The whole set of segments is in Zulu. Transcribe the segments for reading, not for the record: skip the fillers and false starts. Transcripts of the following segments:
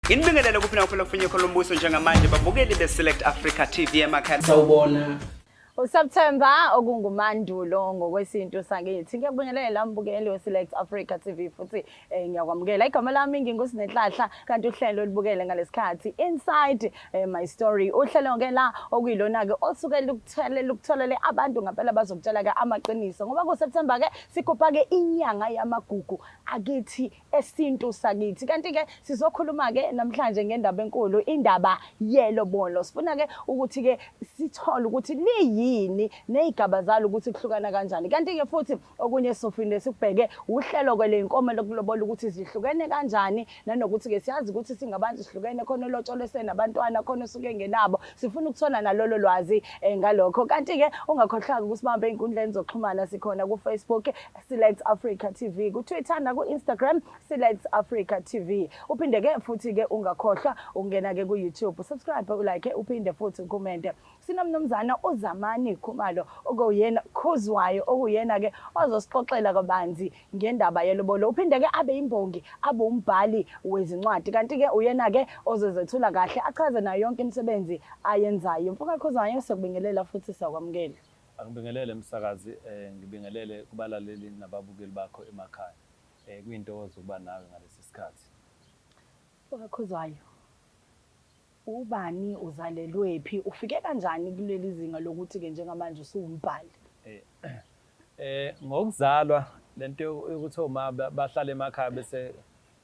Nginibingelele kuphi nakuphi lokufinye khona umbuso njengamanje babukeli be-Select Africa TV emakhaya. Sawubona. USeptember okunguMandulo ngokwesintu sakithi. Ngiyakubingelela mbukeli weSelect Africa TV futhi eh, ngiyakwamukela. Igama lami nginguSinenhlahla kanti uhlelo olubukele ngalesikhathi Inside eh, My Story. Uhlelo ke la okuyilona ke osuke lukuthele lukutholele abantu ngempela bazokutshela ke amaqiniso ngoba kuSeptember ke sigubha ke inyanga yamagugu akithi esintu sakithi. Kanti-ke sizokhuluma-ke namhlanje ngendaba enkulu, indaba yelobolo. Sifuna-ke ukuthi-ke sithole ukuthi liyini ney'gaba zalo ukuthi kuhlukana kanjani. Kanti-ke futhi okunye sizophinde sikubheke uhlelo-ke ley'nkomo lokulobola ukuthi zihlukene kanjani nanokuthi-ke siyazi ukuthi singabantu sihlukene, khona olotsholwe esenabantwana, khona osuke engenabo. Sifuna ukuthola nalolo lwazi ngalokho. Kanti-ke ungakhohlwa-ke ukusibamba ey'nkundleni zokuxhumana, sikhona ku-Facebook, Select Africa TV ku-Twitter naku-Instagram Select Africa TV. Uphinde ke futhi ke ungakhohlwa ukungena ke ku-YouTube, subscribe, ulike, uphinde futhi ukhomente. Sinomnumzana uZamani Khumalo okuyena Khuzwayo okuyena ke ozosixoxela kabanzi ngendaba yelobolo. Uphinde ke abe imbongi, abe umbhali wezincwadi. Kanti ke uyena ke ozozethula kahle achaze nayo yonke imisebenzi ayenzayo. Mfoka Khuzwayo siyakubingelela futhi siyakwamukela. Angibingelele msakazi eh ngibingelele kubalaleli nababukeli bakho emakhaya. Eh kuyintokozo ukuba nawe ngalesi sikhathi. MfokaKhuzwayo, ubani, uzalelwephi, ufike kanjani kuleli zinga lokuthi-ke njengamanje usuwumbhali? Eh eh ngokuzalwa lento yokuthi oma bahlale emakhaya bese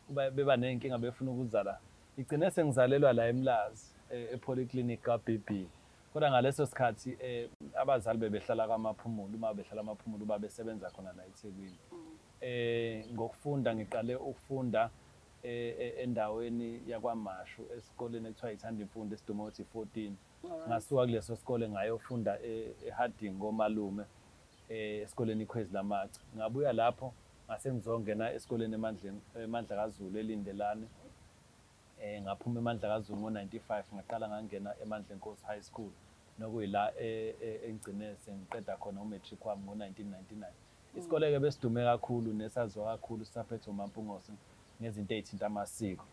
beba nezinkinga befuna ukuzala igcine sengizalelwa la eMlazi ePolyclinic ka BB. Kodwa ngaleso sikhathi abazali bebehlala kwaMaphumulo, uma behlala kwaMaphumulo ubaba esebenza khona la eThekwini. Ngokufunda ngiqale ukufunda endaweni yakwaMashu esikoleni ekuthiwa iThanda Imfundo esidume ngokuthi i-14. Ngasuka kuleso sikole ngayofunda eHarding komalume esikoleni iKhwezi Lamache. Ngabuya lapho ngase ngizongena esikoleni eMandleni eMandla kaZulu eLindelani. Ngaphuma eMandlakazulu ngo-95 ngaqala ngangena eMandlenkosi High School nokuyila engigcine sengiqeda khona u-matric wami ngo-1999. Isikole-ke besidume kakhulu nesaziwa kakhulu sisaphethwe uMampungose ngezinto ey'thinta amasiko.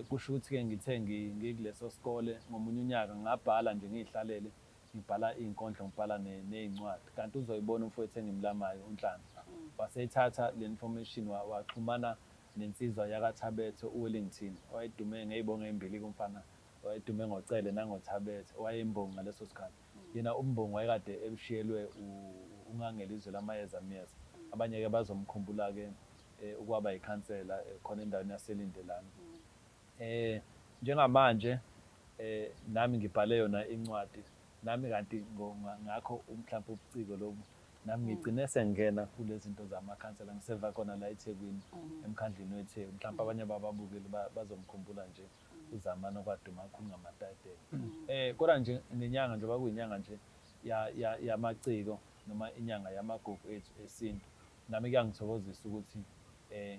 Kusho ukuthi-ke ngithe ngikuleso sikole ngomunye unyaka ngabhala nje ngiy'hlalele ngibhala iy'nkondlo ngibhala ney'ncwadi kanti uzoyibona umfowethu engimlamayo uNhlanhla. Waseyithatha le information waxhumana nensizwa yakaThabethe uWellington owayedume ngey'bongo ey'mbili-ke umfana owayedume ngoCele nangoThabethe owayeyimbongi ngaleso sikhathi. Yena umbongi wayekade ebushiyelwe uNgangelizwe Lamayeza Myeza. Abanye-ke bazomkhumbula-ke ukwaba yikhansela khona endaweni yaseLindelani. Njengamanje nami ngibhale yona incwadi nami kanti ngakho mhlampe ubuciko lobu Nami ngigcine sengingena kule zinto zamakhansela ngiseva khona la eThekwini emkhandlwini weTheku. Mhlawumpe abanye bababukeli bazomkhumbula nje uZamani okwaduma kakhulu ngamatayitela. Kodwa nje ngenyanga njengoba kuyinyanga nje yamaciko noma inyanga yamagugu ethu esintu, nami kuyangithokozisa ukuthi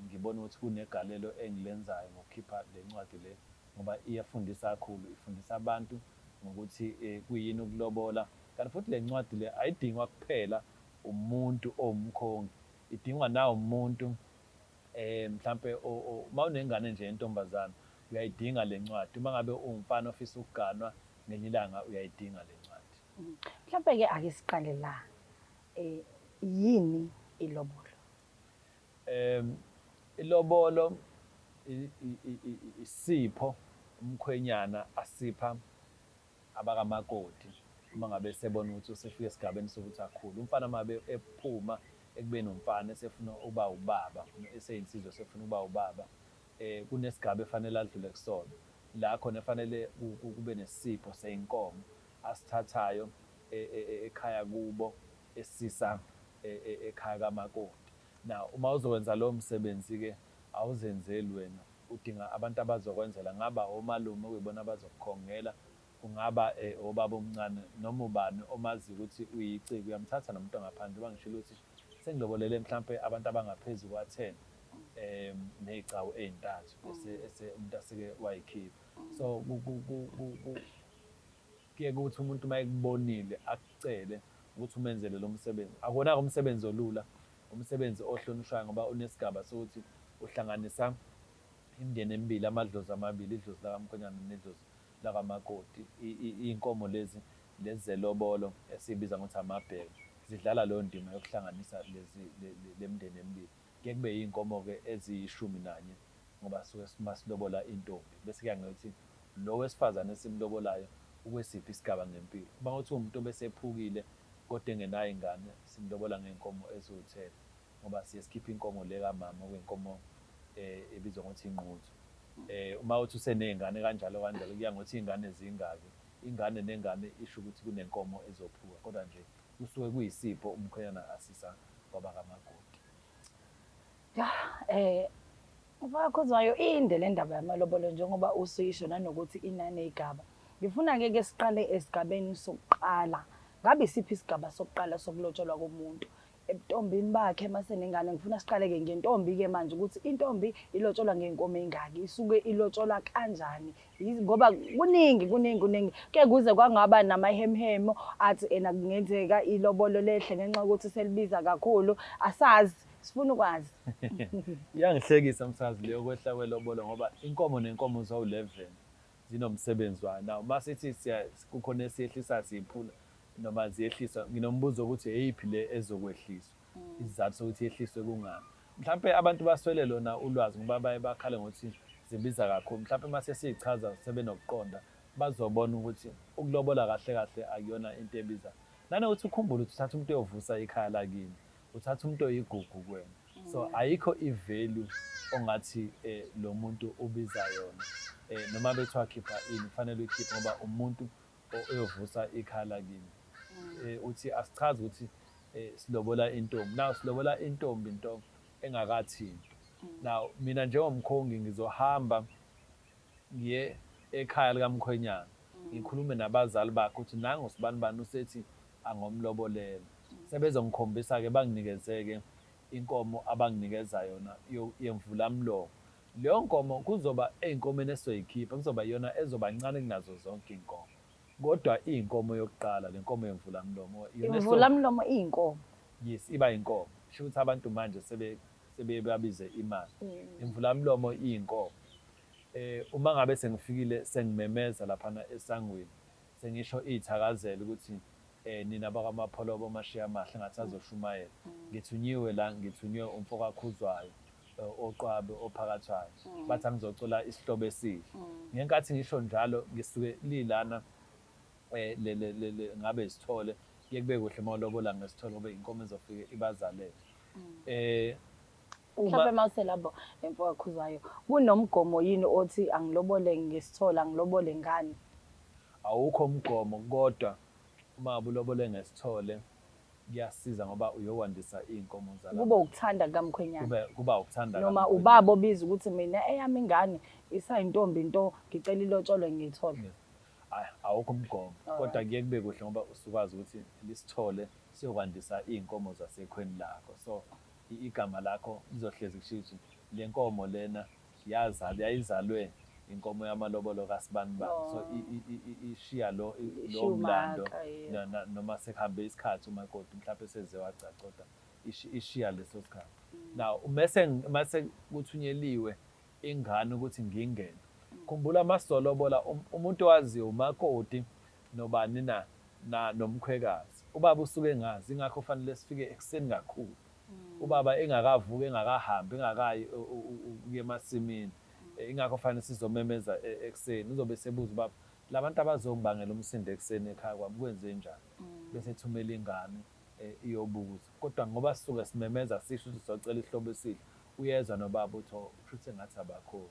ngibone ukuthi kunegalelo engilenzayo ngokukhipha le ncwadi le ngoba iyafundisa kakhulu, ifundisa abantu ngokuthi kuyini ukulobola. Kanti futhi le ncwadi le ayidingwa kuphela umuntu owumkhongi, idingwa nawumuntu mhlampe uma unengane nje yentombazane uyayidinga le ncwadi. Uma ngabe uwumfana ofisa ukuganwa ngelinye ilanga uyayidinga le ncwadi. Mhlampe-ke ake siqale la, yini ilobolo? Ilobolo isipho umkhwenyana asipha abakamakoti uma ngabe esebona ukuthi usefike esigabeni sokuthi akhule. Umfana uma ngabe ephuma ekubeni umfana esefuna ukuba ubaba, eseyinsizwa esefuna ukuba ubaba, kunesigaba efanele adlule kusona. La khona efanele kube nesipho seyinkomo asithathayo ekhaya kubo esisa ekhaya kamakoti. Now uma uzokwenza lowo msebenzi-ke awuzenzeli wena, udinga abantu abazokwenzela, kungaba omalume okuyibona abazokukhongela, kungaba obaba omncane noma ubani omaziyo ukuthi uyiciko, uyamthatha nomuntu ongaphandle. Njengoba ngishilo ukuthi sengilobolele mhlampe abantu abangaphezu kwa-10 ney'gcawu ey'ntathu umuntu aseke wayikhipha. So kuye kuthi umuntu uma ekubonile akucele ukuthi umenzele lo msebenzi. Akuwona-ke umsebenzi olula, umsebenzi ohlonishwayo ngoba unesigaba sokuthi uhlanganisa. Imindeni emibili, amadlozi amabili, idlozi lakamkhwenyana nedlozi lakamakoti. Iy'nkomo lezi lezi zelobolo esiyibiza ngokuthi amabheke zidlala leyo ndima yokuhlanganisa lezi le mindeni emibili. Kuye kube yiy'nkomo-ke eziyishumi nanye ngoba suke masilobola intombi bese kuya ngokuthi lo wesifazane esimlobolayo ukwesiphi isigaba ngempilo. Uma kuthi uwumuntu obesephukile kodwa engenayo ingane simlobola ngey'nkomo eziwu-ten ngoba siye sikhiphe inkomo le kamama okuyinkomo ebizwa ngokuthi inquthu. Uma uthi useney'ngane kanjalo kanjalo kuya ngokuthi iy'ngane zingaki. Ingane nengane isho ukuthi kunenkomo ezophuka kodwa nje kusuke kuyisipho umkhwenyana asisa kwabakamakoti. Ya, mfakaKhuzwayo inde le ndaba yamalobolo njengoba usuyisho nanokuthi inaney'gaba. Ngifuna-ke ke siqale esigabeni sokuqala. Ngabe isiphi isigaba sokuqala sokulotsholwa komuntu? Ebuntombini bakhe masenengane ngifuna siqale-ke ngentombi-ke manje ukuthi intombi ilotsholwa ngey'nkomo ey'ngaki, isuke ilotsholwa kanjani? Ngoba kuningi kuningi kuningi. Ke kuze kwangaba namahemuhemu athi ena kungenzeka ilobolo lehle ngenxa yokuthi selibiza kakhulu. Asazi, sifuna ukwazi. Iyangihlekisa msakazi leyo kwehla kwelobolo ngoba inkomo nenkomo zawu-11 zinomsebenzi wayo. Now masithi siya kukhona esiyehlisayo siyiphula noma ziyehliswa nginombuzo ukuthi eyiphi le ezokwehliswa. Isizathu sokuthi yehliswe kungani? Mhlampe abantu baswele lona ulwazi ngoba baye bakhale ngokuthi zibiza kakhulu. Mhlampe uma sesiyichaza sebenokuqonda bazobona ukuthi ukulobola kahle kahle akuyona into ebiza. Nanokuthi ukhumbule ukuthi uthatha umuntu oyovusa ikhaya lakini, uthatha umuntu oyigugu kuwena. So ayikho i-value ongathi lo muntu ubiza yona. Noma bethiwa khipha ini kufanele uyikhiphe ngoba umuntu oyovusa ikhaya lakini. Uthi asichaze ukuthi silobola intombi. Now silobola intombi nto engakathinti. Now mina njengomkhongi ngizohamba ngiye ekhaya likamkhwenyana ngikhulume nabazali bakhe ukuthi nangu sibanibani usethi angomlobolela. Sebezongikhombisa-ke banginikeze-ke inkomo abanginikeza yona yemvulamlomo. Leyo nkomo kuzoba ey'nkomeni esizoyikhipha kuzoba iyona ezoba ncane kunazo zonke iy'nkomo. Kodwa iyinkomo yokuqala le nkomo yemvulamlomo. Iyona Imvulamlomo iyinkomo. Yes, iba yinkomo. Kusho ukuthi abantu manje sebe sebeye babize imali. Imvulamlomo iyinkomo. Uma ngabe sengifikile sengimemeza laphana esangweni sengisho iy'thakazelo ukuthi nina bakwaMapholoba omashiya amahle ngathi azoshumayela. Ngithunyiwe la ngithunywe umfo kaKhuzwayo oqwabe ophakathwayo. Bathi angizocela isihlobo esihle. Ngenkathi ngisho njalo ngisuke lilana ngabe isithole kuye kube kuhle uma ulobola ngesithole ngoba inkomo ezofike ibazalele. Uma Mhlawumbe uma uselapho mfokaKhuzwayo, kunomgomo yini othi angilobole ngesithole, angilobole ngani? Awukho umgomo kodwa uma ngabe ulobole ngesithole kuyasiza ngoba uyokwandisa iy'nkomo zalapho. Kube ukuthanda kukamkhwenyana. Kube kuba ukuthanda Noma kamkhwenyana. ubaba obiza ukuthi mina eyami ingane isayintombi nto ngicela ilotsholwe ngiyithole. Yes. Ayi, awukho umgomo kodwa kuye kube kuhle ngoba usukwazi ukuthi lisithole siyokwandisa iy'nkomo zasekhweni lakho. So igama lakho lizohlezi kushiwo ukuthi le nkomo lena yazalwa yayizalwe inkomo yamalobolo kasibanibani. So ishiya lo Ishiya lowo mlando umaka, yeah. noma sekuhambe isikhathi umakoti mhlawumbe seze wagcagca kodwa ishiya leso sikhathi. Now mese mase kuthunyeliwe ingane ukuthi ngingene. Khumbula masizolobola umuntu owaziyo umakoti nobani na na nomkhwekazi. Ubaba usuke engazi ingakho kufanele sifike ekuseni kakhulu. Ubaba engakavuki engakahambi engakayi ukuya emasimini. Ingakho kufanele sizomemeza ekuseni. Uzobe sebuza ubaba labantu abazongibangela umsindo ekuseni ekhaya kwami kwenzenjani? Bese ethumela ingane iyobuza. Kodwa ngoba sisuke simemeza sisho ukuthi sizocela isihlobo esihle, uyezwa nobaba uthi oh kushuthi sengathi abakhoni.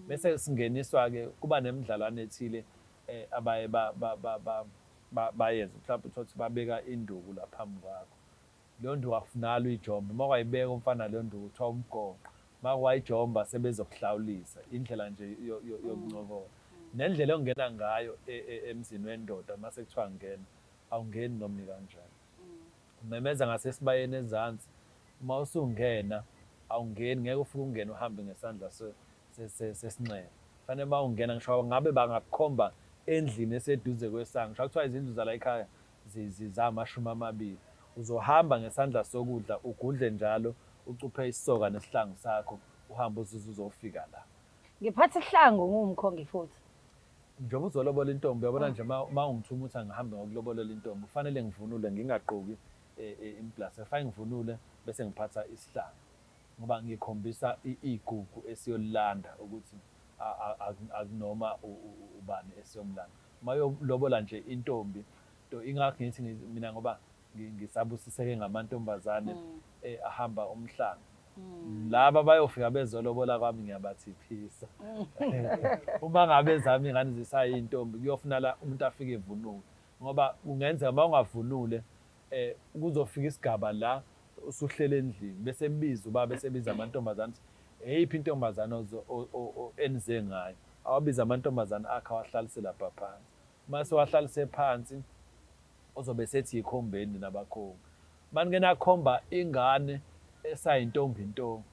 Bese singeniswa-ke kuba nemidlalwane ethile abaye bayenze. Mhlawumbe uthole ukuthi babeka induku la phambi kwakho. Leyo nduku akufunakali uyijombe. Uma wayibeka umfana leyo nduku kuthiwa umgonqo. Uma wayijomba sebezokuhlawulisa. Indlela nje yokuncokola. Nendlela ongena ngayo emzini wendoda uma sekuthiwa ngena, awungeni noma ikanjani. Umemeza ngasesibayeni ezansi, uma usungena awungeni, ngeke ufike ungene uhambe ngesandla sesinxele. Kufanele uma ungena ngisho ngabe bangakukhomba endlini eseduze kwesango, ngisho kuthiwa izindlu zala ekhaya zamashumi amabili, uzohamba ngesandla sokudla ugudle njalo, ucuphe isisoka nesihlangu sakho, uhambe uzuze uzofika la. Ngiphatha ihlangu ngumkhongi futhi. Njengoba uzolobola intombi uyabona nje uma ungithuma ukuthi angihambe ngokulobolela intombi kufanele ngivunule ngingagqoki eh, eh, implasa kufanele ngivunule bese ngiphatha isihlangu ngoba ngikhombisa igugu esiyolilanda ukuthi akunoma ubani esiyomlanda uma yolobola nje intombi to ingakho ngithi mina ngoba ngisabusiseke ngamantombazane mm. eh, ahamba umhlanga mm. laba bayofika bezolobola kwami ngiyabathiphisa mm. uma ngabe zami ingane zisayintombi kuyofuna la umuntu afike evunule ngoba kungenzeka uma ungavunule eh kuzofika isigaba la usuhlele endlini bese ebiza ubaba esebiza amantombazane ukuthi eyiphi intombazane enize ngayo awabiza amantombazane akhe awahlalise lapha phansi uma sewahlalise phansi ozobe esethi yikhombeni nabakhongi manike nakhomba ingane esayintombi nto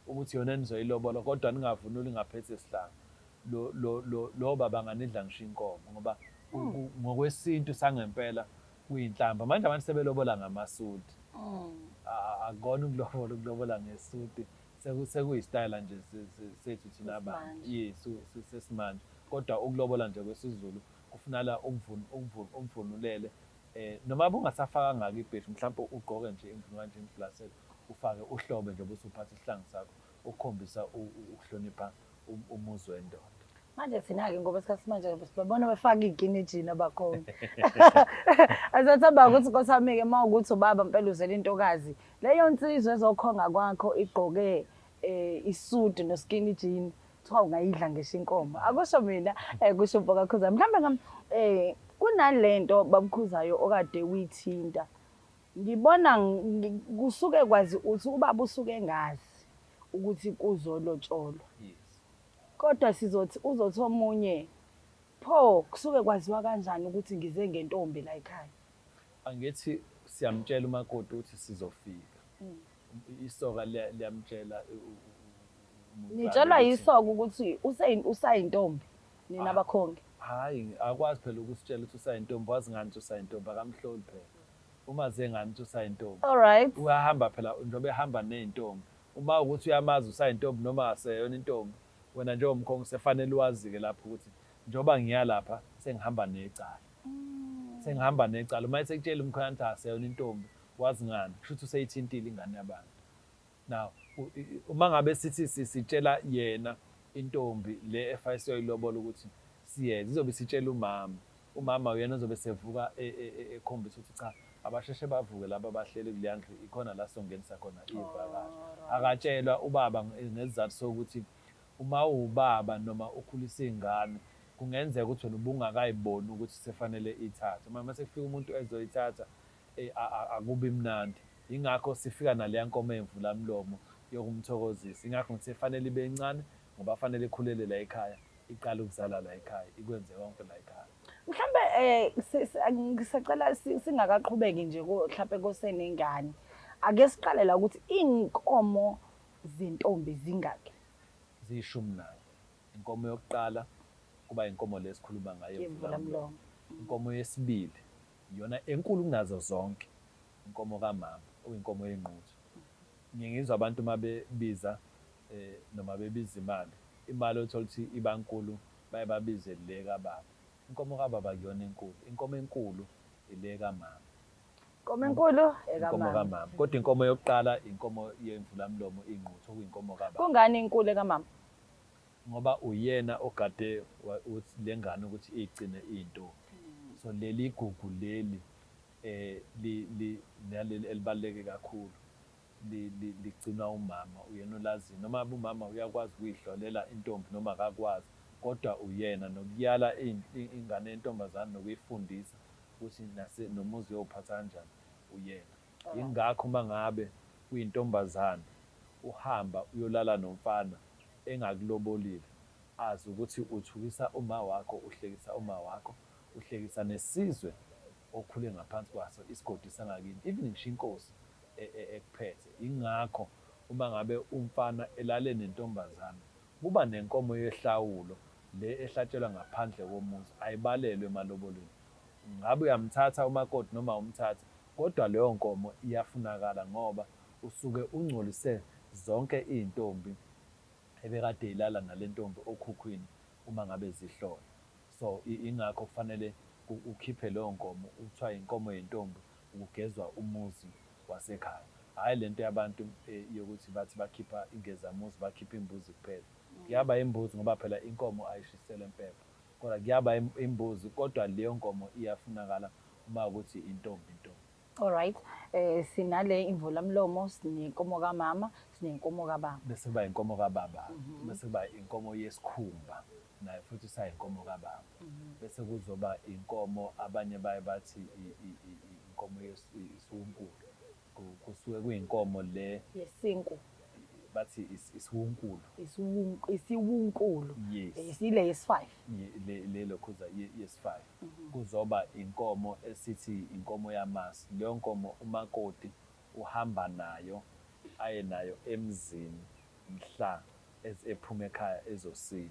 ukuthi yona enizoyilobola kodwa ningavunuli ngaphethe sihlangu lo lo lo lo baba nganidla ngisho inkomo ngoba hmm. ngokwesintu sangempela kuyinhlamba manje abantu sebelobola ngamasudi hmm. akukona ukulobola ukulobola ngesudi sekuyisitayela nje sethu thina abantu yes sesimanje kodwa ukulobola nje kwesiZulu kufunala umvunulele eh noma bungasafakanga ke ibheshu mhlawumbe ugqoke nje imvunulo kanje imblaselo ufake uhlobe nje bese uphatha isihlangu sakho ukukhombisa ukuhlonipha umuzi wendoda. Manje thina-ke ngoba isikhathi manje sibabona befaka iy'kinijini abakhona. Asathamba ukuthi nkosi yami-ke uma ukuthi ubaba mpela uzele intokazi, leyo nsizwa ezokhonga kwakho igqoke um isudu no-skinny jean, kuthiwa ungayidla ngisho inkomo. Akusho mina, um kusho umfo kaKhuzani. Mhlawumbe ngam um kunalento babukhuzayo okade uyithinta. Ngibona kusuke kwazi uthi ubaba usuke engazi ukuthi kuzolotsholwa. Yes. Kodwa sizothi uzothi omunye pho kusuke kwaziwa kanjani ukuthi ngize ngentombi la ekhaya? Angithi siyamtshela umakoti ukuthi sizofika. Isoka liyamtshela umuntu Nitshelwa yisoka ukuthi usayintombi nina Ah. bakhongi. Hhayi, akwazi phela ukusitshela ukuthi usayintombi, wazi ngani ukuthi usayintombi, akamhloli phela. Uma ze ngani ukuthi usayintombi. All right. Uyahamba phela njengoba ehamba ney'ntombi. Uma ukuthi uyamazi usayintombi noma aseyona intombi, wena njengomkhongi sefanele wazi-ke lapho ukuthi njengoba ngiya lapha sengihamba necala. Sengihamba necala. Uma esekutshela umkhwenyana ukuthi aseyona intombi, wazi ngani? Kusho ukuthi useyithintile ingane yabantu. Now, uma ngabe sithi sitshela yena intombi le efa esiyoyilobola ukuthi siyeza, izobe isitshela umama. Umama uyena ozobe sevuka e, e, e, ekhombisa ukuthi cha, abasheshe bavuke laba abahleli kuleya ndlu ikhona la songenisa khona ivakashi. Akatshelwa ubaba ngesizathu sokuthi uma uwubaba noma ukhulisa ingane kungenzeka ukuthi wena ubungakayiboni ukuthi sefanele ithathe. Uma sekufika umuntu ezoyithatha akubi mnandi. Yingakho sifika naleya nkomo eyimvulamlomo yokumthokozisa. Yingakho ngithi fanele ibe incane ngoba fanele ikhulele la ekhaya, iqale ukuzala la ekhaya, ikwenze konke la ekhaya. Mhlambe ngisacela singakaqhubeki nje mhlambe kosenengane. Ake siqale la ukuthi iy'nkomo zentombi zingaki? Ziyishumi nanye. Inkomo yokuqala kuba inkomo le esikhuluma ngayo yemvulamlomo. Inkomo yesibili Iyona enkulu kunazo zonke inkomo kamama okuyinkomo yengquthu. Ngiye ngizwe abantu uma bebiza eh, noma bebiza imali, imali othola ukuthi iba nkulu baye babize le kababa. Inkomo kababa akuyona enkulu, inkomo enkulu ile kamama. Inkomo enkulu Inkomo ekamama. kamama. Kodwa inkomo yokuqala inkomo yemvulamlomo ingquthu okuyinkomo kababa. Kungani inkulu ekamama? Ngoba uyena ogade ukuthi lengane ukuthi igcine iyintombi. So leli gugu leli eh li li naleli elibaluleke kakhulu ligcinwa umama uyena olaziyo noma umama uyakwazi ukuyihlolela intombi noma akakwazi kodwa uyena nokuyala ingane yentombazane nokuyifundisa ukuthi nase nomuzi uyowuphatha kanjani uyena. Yingakho uma ngabe uyintombazane uhamba uyolala nomfana engakulobolile azi ukuthi uthukisa uma wakho uhlekisa uma wakho uhlekisa nesizwe okhule ngaphansi kwaso isigodi sangakini even ngisho inkosi e, e, ekuphethe ingakho uma ngabe umfana elale nentombazane kuba nenkomo yehlawulo le ehlatshelwa ngaphandle komuzi ayibalelwe emalobolweni ngabe uyamthatha umakoti noma umthatha kodwa leyo nkomo iyafunakala ngoba usuke ungcolise zonke izintombi ebekade ilala nale ntombi okhukhwini uma ngabe zihlola. So ingakho kufanele ukhiphe leyo nkomo, kuthiwa inkomo yentombi ukugezwa umuzi wasekhaya. Hhayi lento yabantu yokuthi bathi bakhipha ingezamuzi, bakhipha imbuzi kuphela. Kuyaba imbuzi ngoba phela inkomo ayishiselwa impepho. Kodwa kuyaba imbuzi kodwa leyo nkomo iyafunakala uma ukuthi intombi nto. Alright. Sinale imvulamlomo, sinenkomo kamama, sinenkomo kababa. Bese kuba inkomo kababa, bese kuba inkomo yesikhumba, nayo futhi isayinkomo kababa. Bese kuzoba inkomo abanye baye bathi inkomo yesiwunkulu. Kusuke kuyinkomo le Yesinku. Bathi isiwunkulu. Isiwunkulu. Yes. Isile yesi-5. Le lokhuza yesi-5. Kuzoba inkomo esithi inkomo yamasi. Leyo nkomo umakoti uhamba nayo aye nayo emzini mhla ephuma ekhaya ezosina.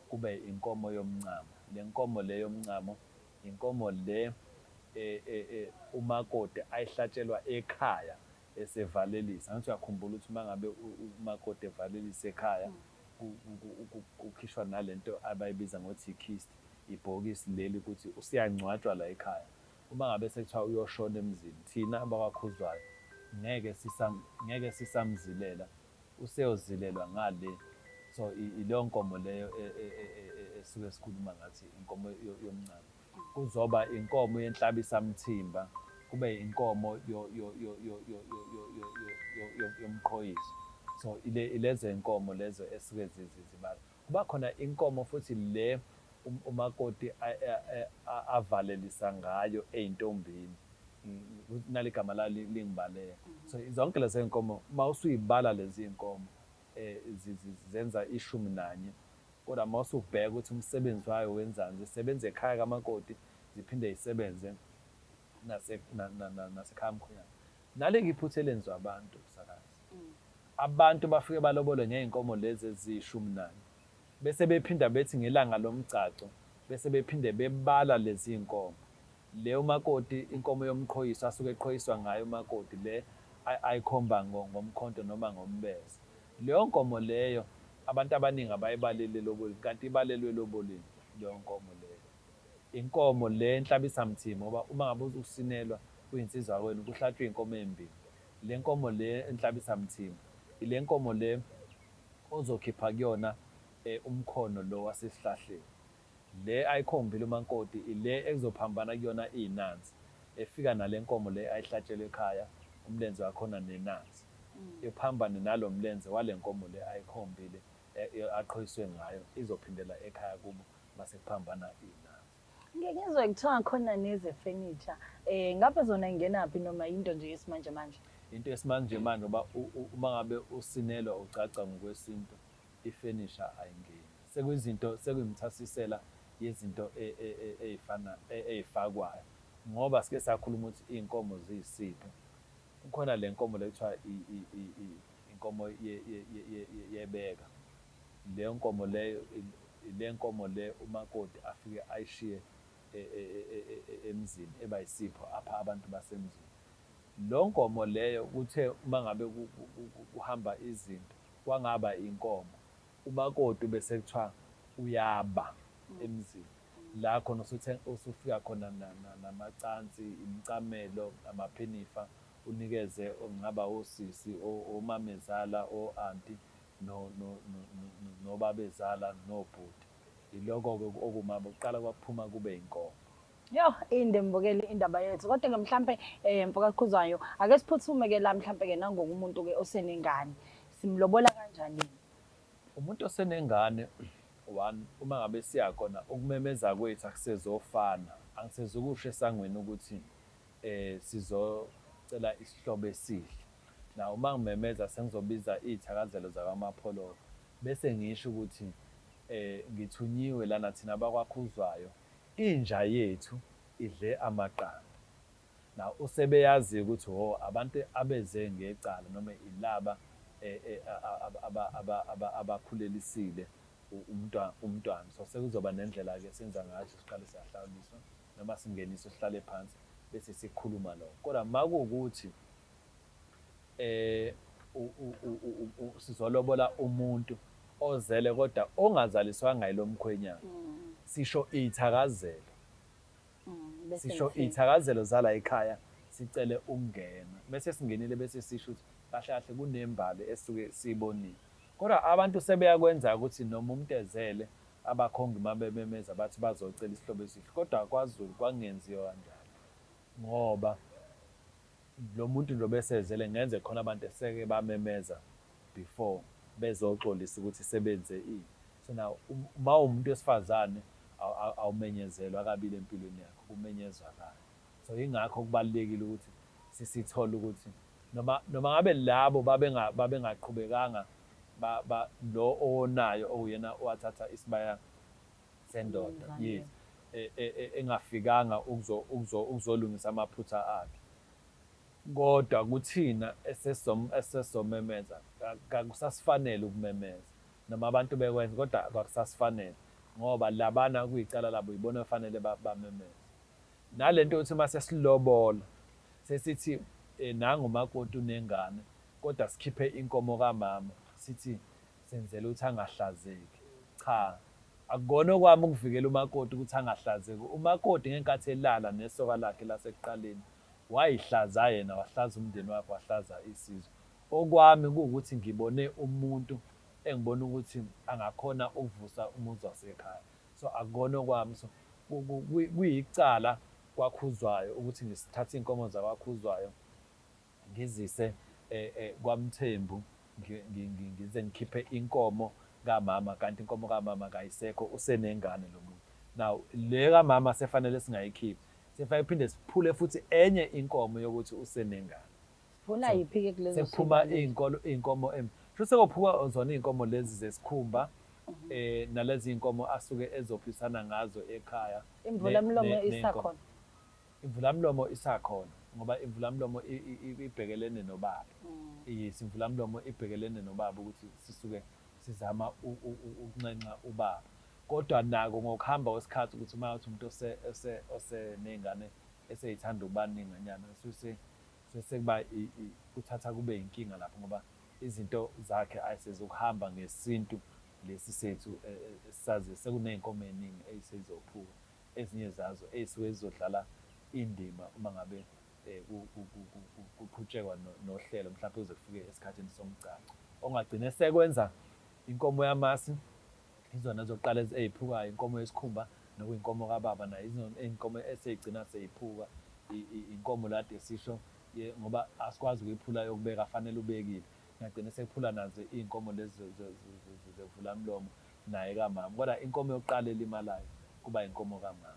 Kube inkomo yomncamo. Le nkomo le yomncamo inkomo le umakoti ayihlatshelwa ekhaya esevalelisa. Angithi uyakhumbula ukuthi uma ngabe umakoti evalelisa ekhaya kukhishwa nalento abayibiza ngokuthi i-kist, ibhokisi leli ukuthi usiyangcwatshwa la ekhaya. Uma ngabe sekuthiwa uyoshona emzini, thina abakwaKhuzwayo ngeke ngeke sisamzilela, useyozilelwa ngale. So ileyo nkomo leyo esuke sikhuluma ngathi inkomo yomncamo. Kuzoba inkomo yenhlabisamthimba, kube inkomo yomqhoyiso. So ilezo inkomo lezo esuke zibala. Kuba khona inkomo futhi le umakoti avalelisa ngayo ey'ntombini. Nali igama layo lingibaleka. So zonke lezi iy'nkomo uma usuyibala lezi iy'nkomo zenza 11. Kodwa uma usubheka ukuthi umsebenzi wayo wenzani, zisebenza ekhaya kamakoti, ziphinde zisebenze nasekhaya mkhwenyana. Nalike iphutha elenziwa abantu msakazi. Abantu bafike balobole ngey'nkomo lezi eziyishumi nanye. Bese bephinda bethi ngelanga lomgcagco, bese bephinde bebala lezi iy'nkomo. Le umakoti, inkomo yomqhoyiso asuke eqhoyiswa ngayo umakoti le ayikhomba ngomkhonto noma ngombese. Leyo nkomo leyo abantu abaningi abayibaleli eloboleni, kanti ibalelwe eloboleni leyo nkomo leyo. Inkomo le enhlabisamthimba ngoba uma ngabe usinelwa kuyinsizwa kwenu kuhlatshwa iy'nkomo ey'mbili. Le nkomo le enhlabisamthimba, ile nkomo le ozokhipha kuyona umkhono lo wasesihlahleni. Le ayikhombile umakoti ile ekuzophambana kuyona iy'nansi, efika nale nkomo le ayihlatshelwe ekhaya, umlenze wakhona nenansi. Iphambane nalo mlenze wale nkomo le ayikhombile aqhoyiswe ngayo, izophindela ekhaya kubo mase kuphambana iy'nansi. Ngike ngizwe kuthiwa khona nezefenitsha. Ngabe zona ingenaphi noma yinto nje yesimanje manje? Into yesimanje manje ngoba uma ngabe usinelwa ugcagca ngokwesintu, ifenisha ayingeni. Sekuyizinto, sekuyimithasisela yezinto ey'fana ey'fakwayo ngoba sike sakhuluma ukuthi iy'nkomo ziyisipho. Kukhona le nkomo le kuthiwa inkomo yebeka. Leyo nkomo leyo ile nkomo le umakoti afike ayishiye emzini eba yisipho apha abantu basemzini. Lo nkomo leyo kuthe uma ngabe kuhamba izinto kwangaba inkomo, umakoti bese kuthiwa uyaba emzini. La khona usufika khona namacansi, imicamelo, amaphinifa, unikeze ongaba osisi, omamezala, o-anti, nobabezala, nobhuti. Yiloko-ke okumaba kuqala kwakuphuma kube inkomo. Yo, inde mbukeli indaba yethu. Kodwa ke mhlambe mfoka Khuzwayo, ake siphuthume ke la mhlambe ke nangokumuntu ke osenengane. Simlobola kanjani? Umuntu osenengane, one, uma ngabe siya khona ukumemeza kwethu akusezofana. Angisezukusho esangweni ukuthi sizocela isihlobo esihle. Na uma ngimemeza sengizobiza iy'thakazelo zakwaMapholoba. Bese ngisho ukuthi ngithunyiwe lana thina abakwaKhuzwayo, inja yethu idle amaqanda. Now usebeyazi ukuthi ho abantu abeze ngecala noma ilaba abakhulelisile umntwana. So sekuzoba nendlela-ke senza ngayo siqale siyahlawuliswa noma singeniswe sihlale phansi bese sikhuluma lokho. Kodwa makuwukuthi sizolobola umuntu ozele kodwa ongazaliswanga yilo mkhwenyana. Sisho iy'thakazelo. Bese Sisho ngithini? iy'thakazelo zala ekhaya sicele ukungena. Bese singenile bese sisho ukuthi kahle kahle kunembali esisuke siyibonile. Kodwa abantu sebeyakwenza ukuthi noma umuntu ezele abakhongi uma bememeza bathi bazocela isihlobo esihle. Kodwa kwaZulu kwakungenziwa kanjalo ngoba lo muntu nje obesezele ngenze khona abantu eseke bamemeza before bezoxolisa ukuthi sebenze ini. So now uma uwumuntu wesifazane awumenyezelwa kabili empilweni yakho, kumenyezwa kanye. So yingakho kubalulekile ukuthi sisithole ukuthi noma ngabe labo babengaqhubekanga ba lo owonayo owuyena owathatha isibaya sendoda, yes, engafikanga ukuzolungisa amaphutha akhe. Kodwa kuthina esesizomemeza kakusasifanele ukumemeza noma abantu bekwenza kodwa kwakusasifanele ngoba labana kuyicala labo yibona okufanele bamemeze. Nalento yokuthi uma sesilobola sesithi nangu umakoti unengane kodwa sikhiphe inkomo kamama sithi senzela ukuthi angahlazeki. Cha, akukona okwami ukuvikela umakoti ukuthi angahlazeki. Umakoti ngenkathi elala nesoka lakhe lasekuqaleni wayihlaza yena, wahlaza umndeni wakhe, wahlaza isizwe. Okwami kuwukuthi ngibone umuntu engibona ukuthi angakhona ukuvusa umuzi wasekhaya. So akukona okwami. So kuyicala kwaKhuzwayo ukuthi ngisithathe iy'nkomo zakwaKhuzwayo ngizise kwaMthembu ngize ngikhiphe inkomo kamama kanti inkomo kamama kayisekho usenengane lo muntu. Now le kamama sefanele singayikhiphi, sefanele phinde siphule futhi enye inkomo yokuthi usenengane. Siphula yiphi-ke kulezo Sekuphuma iy'nkolo iy'nkomo sho sekophuka zona iy'nkomo lezi zesikhumba nalezi iy'nkomo asuke ezophisana ngazo ekhaya. Imvulamlomo isakhona? Imvulamlomo isakhona ngoba imvulamlomo ibhekelene nobaba. Yes, imvulamlomo ibhekelene nobaba ukuthi sisuke sizama ukunxenxa ubaba. Kodwa nako ngokuhamba kwesikhathi ukuthi uma uthi umuntu oseney'ngane eseyithanda ukubaninganyana suke sekuba kuthatha kube inkinga lapho ngoba izinto zakhe ayisezukuhamba ngesintu lesi sethu esisaziyo. Sekuney'nkomo ey'ningi ey'sezophuka ezinye zazo ey'suke zizodlala indima uma ngabe kuqhutshekwa nohlelo mhlampe kuze kufike esikhathini somgcagco. Ongagcine sekwenza inkomo yamasi izona ezoqala ey'phukayo, inkomo yesikhumba nokuyinkomo kababa nayo iy'nkomo esey'gcina sey'phuka, inkomo la kade sisho ngoba asikwazi ukuyiphula yokubeka fanele ubekile. Ngagcina sekuphula nazo iy'nkomo lezi zevulamlomo naye kamama. Kodwa inkomo yokuqala elimalayo kuba inkomo kamama.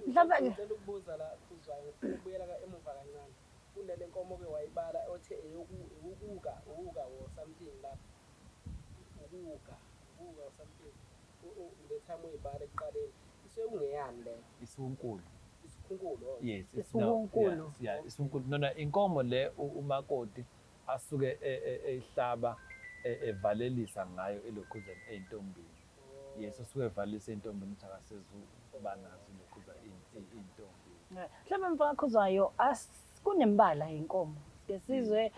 Mhlawumbe Ngicela ukubuza la Khuzwayo, ngifuna ukubuyela emuva kancane. Kunale nkomo oke wayibala othe eyokuka, ukuka or something lapho. Ukuka, ukuka or something. Le time uyibala ekuqaleni. Isuke kungeyani leyo? Isiwunkulu. Isikhunkulu. Oh. Yes, Isiwunkulu. Yeah, isiwunkulu. Nona inkomo le umakoti asuke eyihlaba evalelisa ngayo elokhuzeni ey'ntombini. Yes, usuke evalelisa ey'ntombini ukuthi akasezukuba nazo ilokhuza iy'ntombi. Mhlawumbe mfakakhuzwayo kunemibala yenkomo. Sike sizwe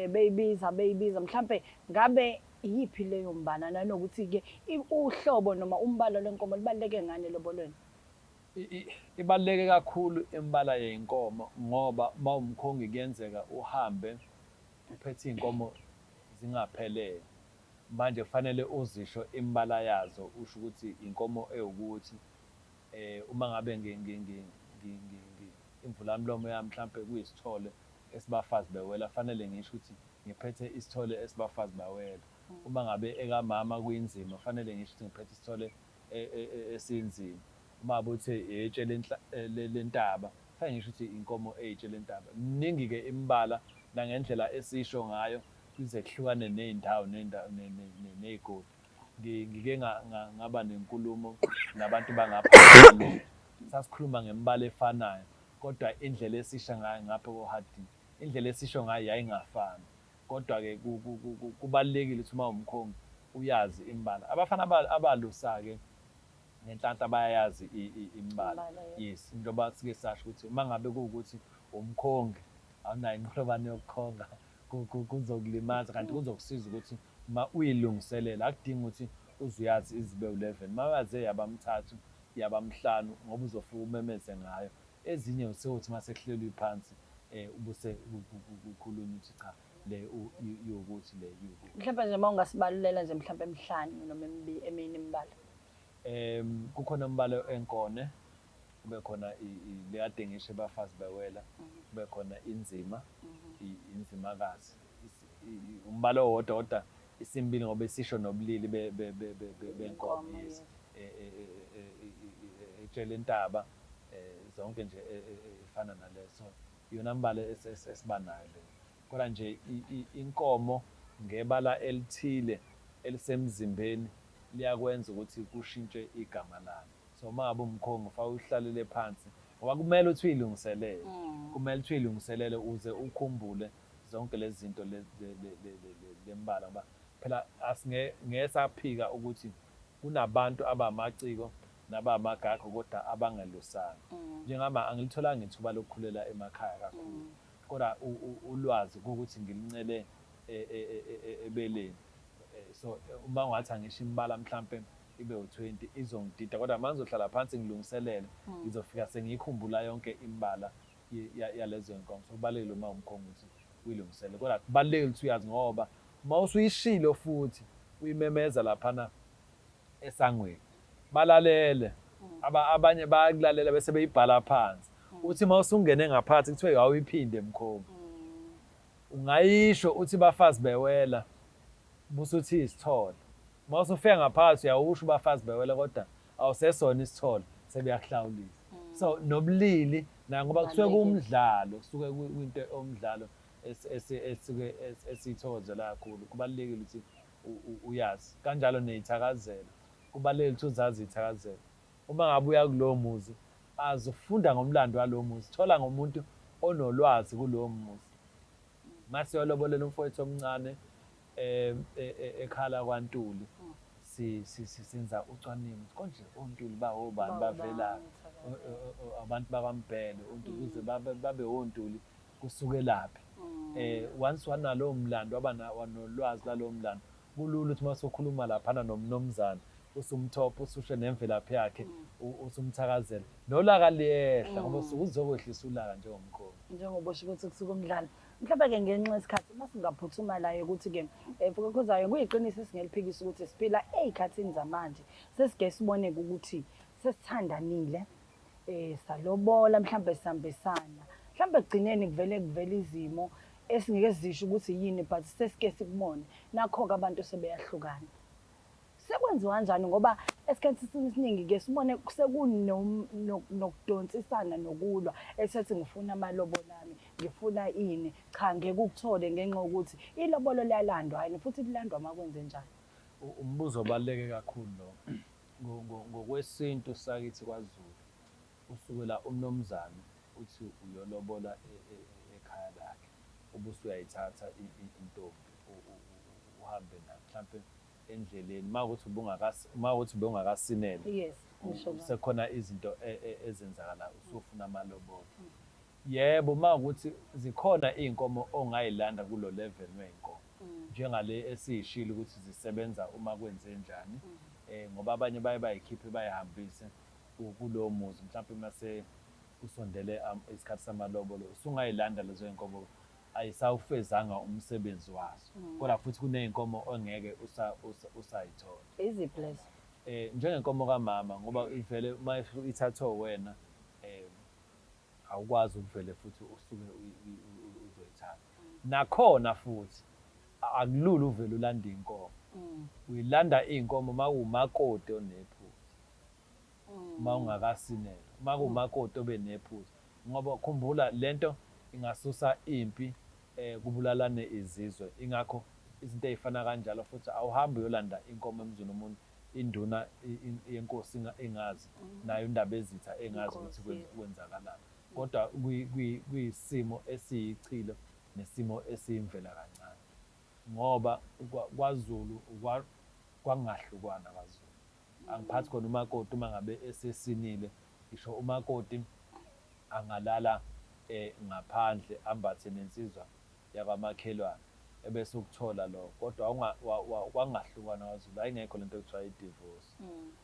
beyibiza beyibiza mhlampe ngabe iyiphi leyo mbala nanokuthi-ke uhlobo noma umbala lwenkomo lubaluleke ngani elobolweni? Ibaluleke kakhulu imibala yey'nkomo ngoba uma uwumkhongi kuyenzeka uhambe uphethe iy'nkomo zingaphelele. Manje kufanele uzisho imibala yazo usho ukuthi inkomo ewukuthi uma ngabe imvulamlomo yami mhlampe kuyisithole esibafazi bewela fanele ngisho ukuthi ngiphethe isithole esibafazi bawela. Uma ngabe ekamama kuyinzima fanele ngisho ukuthi ngiphethe isithole esinzima. Uma ngabe uthe itshe lentaba fanele ngisho ukuthi inkomo eyitshe lentaba. Miningi-ke imibala nangendlela esisho ngayo kuze kuhlukane ney'ndawo ney'ndawo ney'godi. Ngike ngaba nenkulumo nabantu bangapha sasikhuluma ngemibala efanayo kodwa indlela esisha ngayo ngapha ko-Harding, indlela esisho ngayo yayingafani. Kodwa-ke kubalulekile ukuthi uma uwumkhongi uyazi imibala. Abafana abalusa-ke ngenhlanhla bayayazi imibala. Yes, njengoba sike sasho ukuthi uma ngabe kuwukuthi umkhongi awunayo inqolobane yokukhonga kuzokulimaza kanti kuzokusiza ukuthi Ma uyilungiselela akudingi ukuthi uze uyazi izibe u-11, ma uyaze yabamthathu yabamhlanu ngoba uzofika umemeze ngayo. Ezinye usewuthi uma sekuhlelwe phansi ubuse kukhulunywa ukuthi cha, le iwukuthi, le iwukuthi. Mhlawumbe nje uma ungasibalulela nje mhlawumbe emihlanu noma emine imibala. Kukhona umbalo enkone, kube khona le kade ngisho abafazi bewela, kube khona inzima, inzimakazi. Umbalo owodwa kodwa isimbili ngoba isisho nobulili benkomo, yes. Etshela intaba, zonke nje ifana naleso. Iyona mbala esiba nayo leyo. Kodwa nje inkomo ngebala elithile elisemzimbeni liyakwenza ukuthi kushintshe igama layo. So uma ngabe umkhongi ufake uhlalele phansi ngoba kumele ukuthi uyilungiselele. Kumele ukuthi uyilungiselele uze ukhumbule zonke lezi zinto lembala ngoba phela ngeke saphika ukuthi kunabantu abamaciko nabamagago kodwa abangelusanga. Njengama angilitholanga ithuba lokukhulela emakhaya kakhulu. Kodwa ulwazi ukuthi ngilincele ebeleni. So uma ungathi angisho imibala mhlampe ibe u-20 izongidida, kodwa uma ngizohlala phansi ngilungiselele ngizofika sengiyikhumbula yonke imibala yalezo nkomo. So kubalulekile uma umkhongi ukuthi uyilungisele, kodwa kubalulekile ukuthi uyazi ngoba uma usuyishilo futhi uyimemeza laphana esangweni balalele. Abanye bayakulalela bese beyibhala phansi. Uthi uma usungene ngaphansi kuthiwe awuyiphinde mkhongi. Ungayisho uthi bafazi bewela busuthi isithole. Uma usufika ngaphansi uyawusho bafazi bewela kodwa awusesona isithole, sebeyakuhlawulisa. So nobulili na ngoba kusuke kumdlalo, kusuke kuyinto omdlalo esuke esiyithokozela kakhulu. Kubalulekile ukuthi uyazi. Kanjalo ney'thakazelo, kubalulekile ukuthi uzazi iy'thakazelo. Uma ngabe uya kulowo muzi, azi ufunda ngomlando walowo muzi, thola ngomuntu onolwazi kulowo muzi. Mase uyolobolela umfowethu omncane ekhala kwaNtuli, senza ucwaningo konje oNtuli bawobani, bavelaphi, abantu bakwaMbhele oNtuli ukuze babe oNtuli kusukelaphi. Once wanalowo mlando, waba nolwazi lwalowo mlando, kulula ukuthi uma usukhuluma laphana nomnumzane usumthopha, ususho nemvelaphi yakhe, usumthakazela, nolaka liyehla ngoba usuke uzokwehlisa ulaka njengomkhongi. Njengoba usho ukuthi kusuke umdlalo. Mhlawumbe-ke ngenxa yesikhathi uma singaphuthuma la ukuthi-ke Mfokakhuzwayo, kuyiqiniso esingeliphikisa ukuthi siphila ey'khathini zamanje, sesike sibone-ke ukuthi sesithandanile, salobola mhlawumbe sihambisana, mhlawumbe ekugcineni kuvele kuvele izimo esingeke sizisho ukuthi yini, but sesike sikubone. Nakho-ke abantu sebeyahlukana. Sekwenziwa kanjani ngoba esikhathini esiningi ke sibone sekunokudonsisana nokulwa esethi ngifuna amalobolo ami, ngifuna ini, cha ngeke ukuthole ngenxa yokuthi ilobolo liyalandwa yini futhi lilandwa uma kwenzenjani. Umbuzo obaluleke kakhulu lo. Ngokwesintu sakithi kwaZulu, usukela umnumzane uthi uyolobola ekhaya lakhe, ubusuyayithatha intombi uhambe nayo mhlampe endleleni uma ukuthi uma ukuthi ubungakasinele. Yes, ngisho kanjalo. Sekukhona izinto ezenzakalayo, usufuna amalobolo. Yebo, uma ukuthi zikhona iy'nkomo ongay'landa kulo level wey'nkomo, njengale esiyishilo ukuthi zisebenza uma kwenzenjani, ngoba abanye baye bayikhiphe bayihambise kulowo muzi, mhlampe mase kusondele isikhathi samalobolo, usungayilanda lezo y'nkomo, ayisawufezanga umsebenzi wazo. Kodwa futhi kuney'nkomo ongeke usayithola. Iziphi lezo? Njengenkomo kamama, ngoba ivele uma ithathwe wena, awukwazi ukuvele futhi usuke uzoyithatha. Nakhona futhi akulula uvele ulande inkomo. Uyilanda iy'nkomo uma kuwumakoti onephutha, uma ungakasinelwa, uma kuwumakoti obe nephutha. Ngoba khumbula lento ingasusa impi, kubulalane izizwe. Ingakho izinto ey'fana kanjalo futhi awuhambi uyolanda inkomo emzini womuntu, induna yenkosi ingazi, nayo uNdabezitha engazi ukuthi kwenzakalani. Kodwa kuyisimo esiyichilo nesimo esiyimvela kancane. Ngoba kwaZulu kwakungahlukwana kwaZulu. Angiphathi khona umakoti uma ngabe esesinile, ngisho umakoti angalala ngaphandle ambathe nensizwa yakwamakhelwane. Ebese ukuthola lokho kodwa kwangahlukana kwaZulu, ayingekho lento ekuthiwa i-divorce.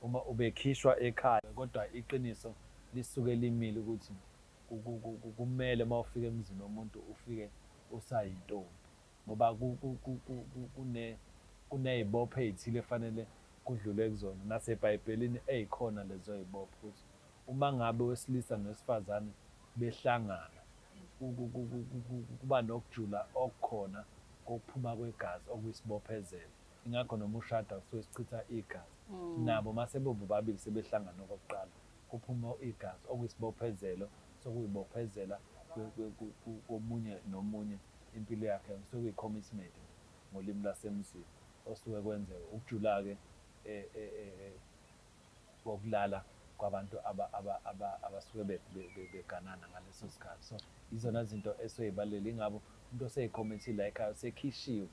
Uma ubekhishwa ekhaya kodwa iqiniso lisuke limile ukuthi kumele uma ufika emzini womuntu ufike usayintombi ngoba kuney'bopho ey'thile efanele kudlulwe kuzona. NaseBhayibhelini ey'khona lezo y'bopho ukuthi uma ngabe owesilisa nowesifazane behlangana kuba nokujula okukhona kokuphuma kwegazi okuyisibophezelo. Ingakho noma ushada kusuke sichitha igazi. Nabo uma sebebobabili sebehlangana okokuqala kuphuma igazi okuyisibophezelo sokuyibophezela komunye nomunye impilo yakhe kusuke kuyi-commitment ngolimi lwasemzini osuke kwenzeka. Ukujula-ke kokulala kwabantu abasuke beganana ngaleso sikhathi. So izona zinto esoyibalulekile ingabo umuntu oseyikhomithile la ekhaya usekhishiwe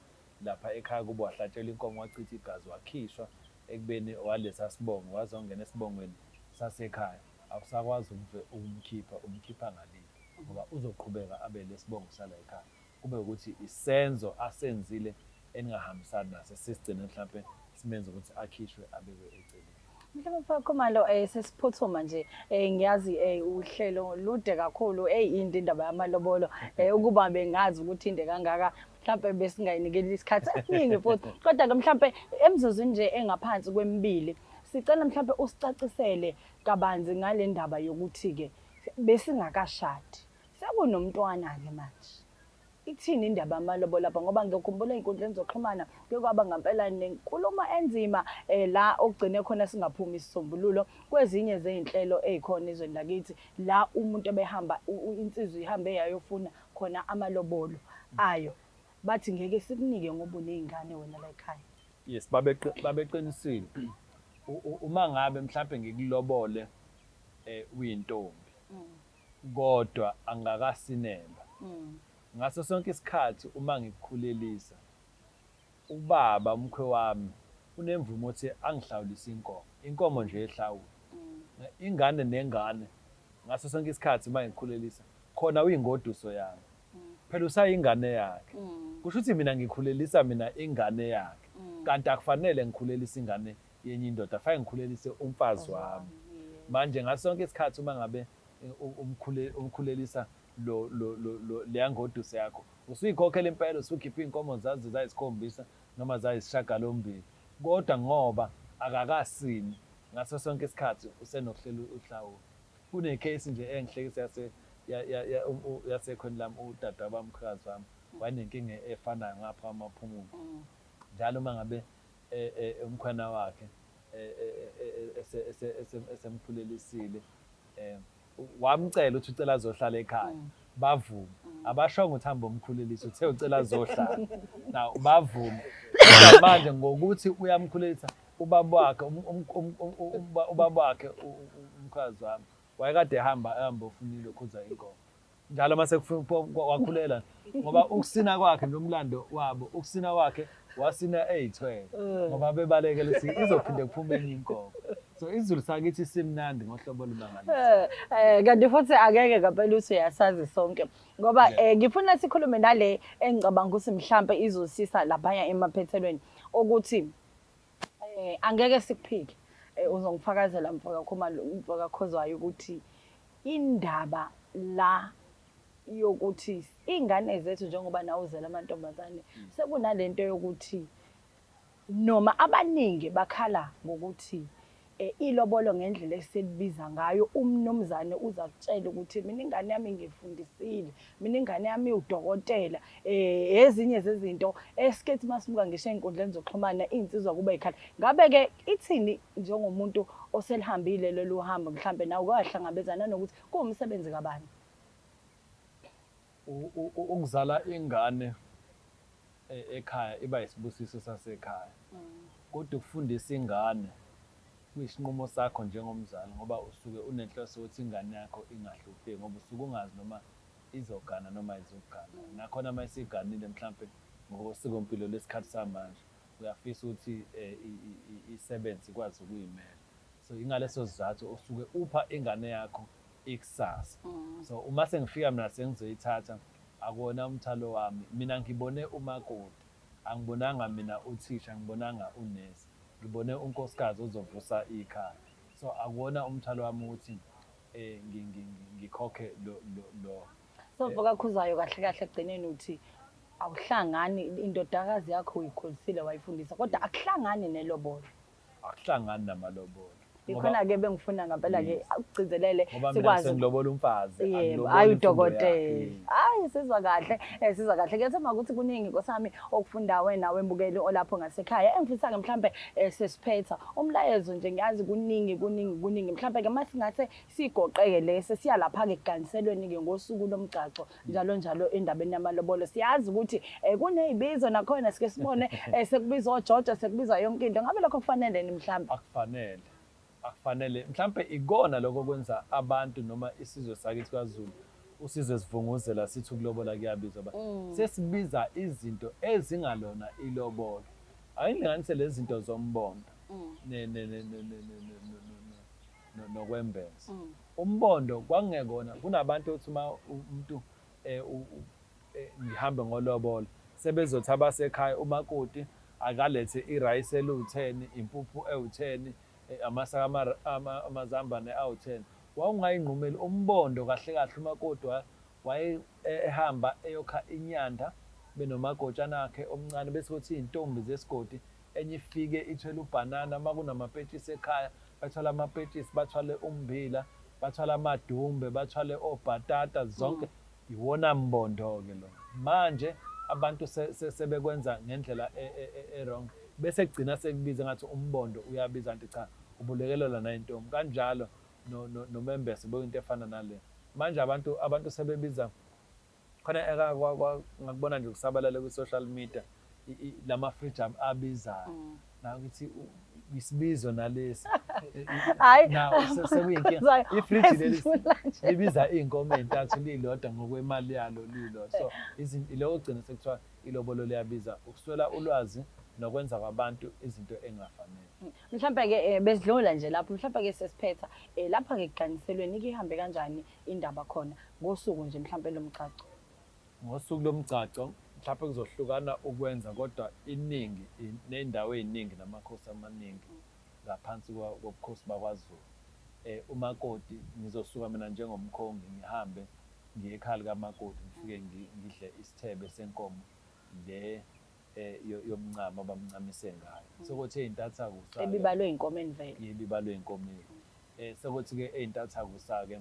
lapha ekhaya kubo wahlatshelwa inkomo wachitha igazi wakhishwa ekubeni walesa sibongo wazongena esibongweni sasekhaya akusakwazi ukumkhipha umkhipha ngaliphi ngoba uzoqhubeka abe lesibongo sala ekhaya kube ukuthi isenzo asenzile eningahambisani naso sisigcine mhlampe simenze ukuthi akhishwe abekwe eceleni. Mhlawumbe Mfaka Khumalo sesiphuthuma nje ngiyazi uhlelo lude kakhulu inde indaba yamalobolo ukuba bengazi ukuthi inde kangaka mhlawumbe besingayinikeli isikhathi esiningi futhi kodwa ke mhlawumbe emzuzwini nje engaphansi kwemibili sicela mhlawumbe usicacisele kabanzi ngale ndaba yokuthi ke besingakashadi sekunomntwana ke manje. Ithini indaba yamalobolo lapha ngoba ngiyokhumbula ey'nkundleni zokuxhumana kuke kwaba ngampela nenkulumo enzima um la okugcine khona singaphumi isisombululo kwezinye zey'nhlelo ey'khona ezweni lakithi la umuntu ebehamba insizwa ihambe yayofuna khona amalobolo ayo bathi ngeke sikunike ngoba uney'ngane wena la ekhaya. Yes, babeqinisile. Uma ngabe mhlampe ngikulobole um uyintombi kodwa angikakasinelwa. Ngaso sonke isikhathi uma ngikukhulelisa, ubaba, umkhwe wami, unemvume ukuthi angihlawulise inkomo. Inkomo nje ehlawula. Ingane nengane, ngaso sonke isikhathi uma ngikukhulelisa, khona uyingoduso yami. Phela usayingane yakhe. Kusho ukuthi mina ngikhulelisa mina ingane yakhe. Kanti akufanele ngikhulelise ingane yenye indoda, fanele ngikhulelise umfazi wami. Manje ngaso sonke isikhathi uma ngabe umkhulelisa lo lo lo lo leya ngoduso yakho usuyikhokhela impela usukhipha iy'nkomo zaze zayisikhombisa noma zayisishagalombili kodwa ngoba akakasini ngaso sonke isikhathi usenokuhlela uhlawulo. Kunekhesi nje engihlekisa yase yasekhweni lami udadewabo wamkhwekazi wami wayenenkinga efanayo ngapha kwamaphumulo. Njalo uma ngabe umkhwena wakhe esemkhulelisile wamcela ukuthi ucela azohlala ekhaya bavuma abashongo ukuthi hamba omkhulelisa uthe ucela azohlala now bavuma kodwa manje ngokuthi uyamkhulelisa ubaba wakhe ubaba wakhe umkhazi wami wayekade ehamba ehamba ofunile ukhuza inkomo njalo uma wakhulelwa ngoba ukusina kwakhe nomlando wabo ukusina kwakhe wasina eyithwele ngoba bebalekela ukuthi izophinde kuphume enye inkomo so isiZulu sakithi simnandi ngohlobo olumangalisayo. Kanti futhi akeke ngempela uthi uyasazi sonke ngoba ngifuna sikhulume nale engicabanga ukuthi mhlampe izosisa laphaya emaphethelweni ukuthi angeke sikuphike uzongifakazela mfoka Khumalo mfoka Khuzwayo ukuthi indaba la yokuthi iy'ngane zethu njengoba nawe uzele amantombazane sekunalento yokuthi noma abaningi bakhala ngokuthi ilobolo ngendlela eselibiza ngayo umnumzane uza kutshela ukuthi mina ingane yami ngifundisile mina ingane yami iwudokotela ezinye zezinto esikethi masibuka ngisho ey'nkundleni zokuxhumana iy'nsizwa kuba yikhala ngabe-ke ithini njengomuntu oselihambile lolu hambo mhlampe nawe uke wahlangabezana nokuthi kuwumsebenzi kabani? Ukuzala ingane ekhaya iba isibusiso sasekhaya. Kodwa ukufundisa ingane kuyisinqumo sakho njengomzali ngoba usuke unenhloso yokuthi ingane yakho ingahlupheki ngoba usuke ungazi noma izogana noma ayizukugana. Nakhona uma isiganile mhlampe ngokosikompilo lwesikhathi samanje uyafisa ukuthi isebenze ikwazi ukuyimela. So ingaleso sizathu osuke upha ingane yakho ikusasa. So uma sengifika mina sengizoyithatha Akuwona umthwalo wami. Mina ngibone umakoti. Angibonanga mina uthisha, angibonanga unesi. Ngibone unkosikazi ozovusa ikhaya. So akuwona umthwalo wami ukuthi eh ngikhokhe lo lo lo. So mfoka Khuzwayo kahle kahle ekugcineni uthi awuhlangani indodakazi yakho uyikhulisile wayifundisa kodwa akuhlangani nelobolo. Akuhlangani namalobolo. Ikhona-ke bengifuna ngampela-ke ukugcizelele Ngoba mina sikwazi sengilobola umfazi, Yebo, angiloboli hayi imfundo udokotela. yakhe. Hayi sizwa kahle, sizwa kahle. Ngiyethemba ukuthi kuningi nkosami okufunda wena wembukeli olapho ngasekhaya. Engifisa-ke mhlambe sesiphetha umlayezo nje ngiyazi kuningi kuningi kuningi. Mhlambe-ke uma singase sigoqeke le sesiya lapha-ke ekuganiselweni-ke ngosuku lomgcagco njalo njalo endabeni yamalobolo. Siyazi ukuthi kuney'bizo nakhona sike sibone sekubizwa ojojo sekubizwa yonke into. Ngabe lokho kufanele ni mhlambe? Akufanele. Akufanele. Mhlampe ikona lokho okwenza abantu noma isizwe sakithi kwaZulu usizwe sivunguzela sithi ukulobola kuyabiza ba sesibiza izinto ezingalona ilobolo. Ake ngilinganise lezi zinto zombondo ne ne ne ne ne ne nokwembesa. Umbondo kwakungekona kunabantu othi uma umuntu ngihambe ngolobolo sebezothi abasekhaya umakoti akalethe irayisi eliwu-10, impuphu ewu-10, amasaka amazambane awu-10. Wawungayinqumeli umbondo kahle kahle umakoti waye ehamba eyokha inyanda benomakotshana wakhe omncane bese kuthi iy'ntombi zesigodi enye ifike ithwele ubhanana uma kunamapetshisi ekhaya bathwale amapetshisi bathwale ummbila bathwale amadumbe bathwale obhatata zonke iwona mbondo-ke lo manje abantu sebekwenza ngendlela e-wrong bese kugcina sekubiza ngathi umbondo uyabiza kanti cha ubulekelelwa nayintombi kanjalo nomembese bekuyinto efana nale manje abantu abantu sebebiza khona ngakubona nje kusabalala kwi-social media lama fridge abizayo nakuthi isibizo nalesi Hayi. Naw sekuyinkinga ifridge leli Esidlula nje. libiza iy'nkomo ey'ntathu lilodwa ngokwemali yalo lilodwa so iloko kugcina sekuthiwa ilobolo liyabiza ukuswela ulwazi nokwenza kwabantu izinto engafanele. Mhlampe-ke besidlula nje lapho mhlampe-ke sesiphetha lapha-ke ekuganiselweni ike ihambe kanjani indaba khona ngosuku nje mhlampe lomgcagco? Ngosuku lomgcagco mhlawumbe kuzohlukana ukwenza kodwa iningi ney'ndawo ey'ningi namakhosi amaningi ngaphansi kobukhosi bakwaZulu. Umakoti ngizosuka mina njengomkhongi ngihambe ngiye ekhaya likamakoti ngifike ngidle isithebe senkomo le yomncamo abamncamise ngayo. Sekuthi ey'ntathakusa-ke. Ebibalwe ey'nkomeni vele. Yebo, ibalwe ey'nkomeni. Sekuthi-ke ey'ntathakusa-ke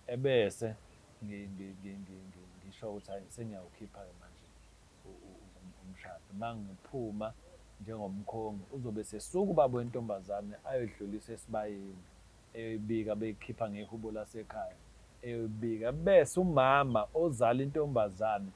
ebese ngisho ukuthi hhayi sengiyawukhipha-ke manje umshado. Uma ngiphuma njengomkhongi uzobe sesuka ubaba wentombazane ayodlulisa esibayeni eyoyibika beyikhipha ngehubo lasekhaya eyoyibika bese umama ozala intombazane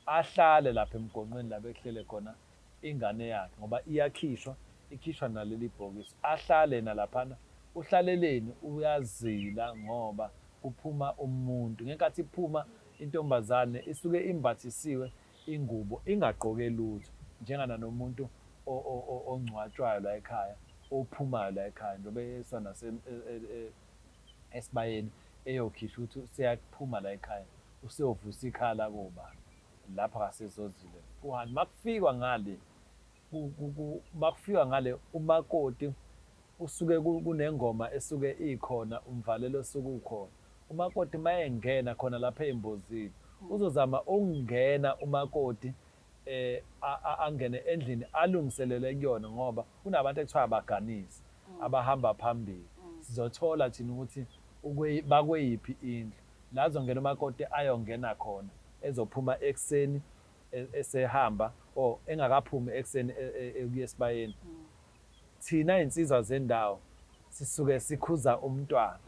ahlale lapha emgonqweni la bekuhlele khona ingane yakhe ngoba iyakhishwa ikhishwa naleli bhokisi ahlale yena laphana uhlaleleni uyazila ngoba kuphuma umuntu ngenkathi iphuma intombazane isuke imbathisiwe ingubo ingagqoke lutho njengana nomuntu ongcwatshwayo la ekhaya ophumayo la ekhaya njengoba eyiswa nase esibayeni eyokhishwa ukuthi useyaphuma la ekhaya useyovusa ikhaya lakobani lapha kasezozile kuhani makufikwa ngale makufikwa ngale umakoti usuke kunengoma esuke ikhona umvalelo osuke ukhona umakoti mayengena khona lapha ezimbozini uzozama ukungena umakoti angene endlini alungiselele kuyona ngoba kunabantu ekuthiwa abaganisi abahamba phambili sizothola thina ukuthi bakweyiphi indlu la azongena umakoti ayongena khona ezophuma ekuseni esehamba or engakaphumi ekuseni ekuya esibayeni. Thina iy'nsizwa zendawo sisuke sikhuza umntwana.